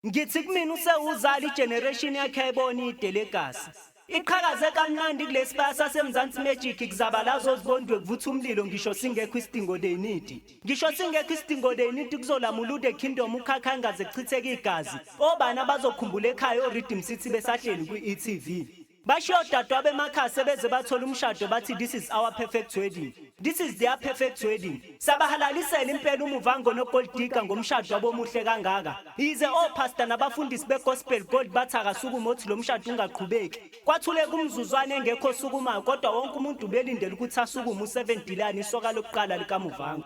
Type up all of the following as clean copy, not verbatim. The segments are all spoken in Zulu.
Ngithi kumina usewuzala igeneration yakhe ayibona idelegasi. Iqhakaze kamnandi kulesibaya saseMzansi Magic kuzabalazo zibondwe kuvutha umlilo ngisho singekho isidingo they need. Ngisho singekho isidingo they need kuzolamula uThe Kingdom ukhakha ngaze kuchitheke igazi. Obani abazokhumbula ekhaya oRhythm City besahleli kwi-eTV. Bashiya odadewabo emakhaya sebeze bathola umshado bathi this is our perfect wedding. This is their perfect wedding. Sabahalalisela impela uMuvhango noGold Digger ngomshado wabo omuhle kangaka. Yize opastor nabafundisi beGospel Gold bathi akasukume othi lo mshado ungaqhubeki. Kwathuleka umzuzwana engekho osukumayo kodwa wonke umuntu ubelindele ukuthi asukume u-Seven Dilane isoka lokuqala likaMuvhango.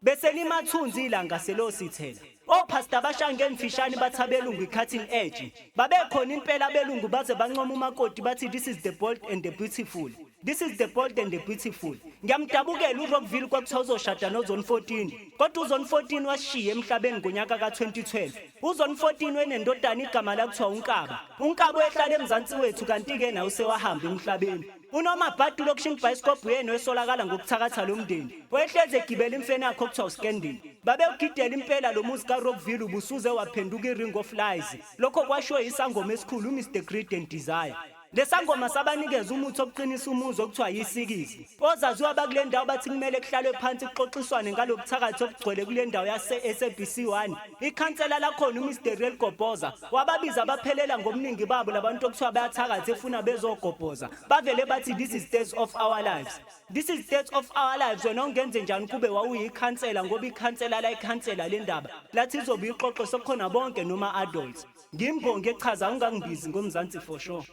Bese limathunzi ilanga selosithela. Opastor bashaya ngemfishane bathi abelungu i-cutting edge. Babekhona impela abelungu baze bancoma umakoti bathi this is the bold and the beautiful. This is the bold and the beautiful. Ngiyamdabukela uRockville kwakuthiwa uzoshada noZone 14. Kodwa uZone 14 wasishiya emhlabeni ngonyaka ka-2012. UZone 14 wenendodana igama lakuthiwa uNkaba. UNkaba uyehlala eMzansi wethu kanti-ke naye usewahamba emhlabeni. UNomabhadu lokishini bhayisikobhu uyena osolakala ngokuthakatha lo mndeni. Wayehlezi egibela imfene yakhe okuthiwa uScandal. Babewugidela impela lo muzi kaRockville ubusuze waphenduka i-Ring of Lies. Lokho kwashiwo yisangoma esikhulu uMr Greed and Desire. Lesangoma sabanikeza umuthi okuqinisa umuzi okuthiwa yisikizi. Ozaziwa bakule ndawo bathi kumele kuhlalwe phansi kuxoxiswane ngalobuthakathi obugcwele kule ndawo yase-SABC 1. Ikhansela lakhona uMr Real Gobhoza wababiza baphelela ngobuningi babo labantu okuthiwa bayathakatha efuna bezogobhoza. Bavele bathi this is days of our lives. This is days of our lives wena ungenze njani kube wawuyikhansela ngoba ikhansela la ikhansela le ndaba lathi izobe ixoxo sekukhona bonke noma adults. Ngimbongi echaza ungangibizi ngoMzansi for sure.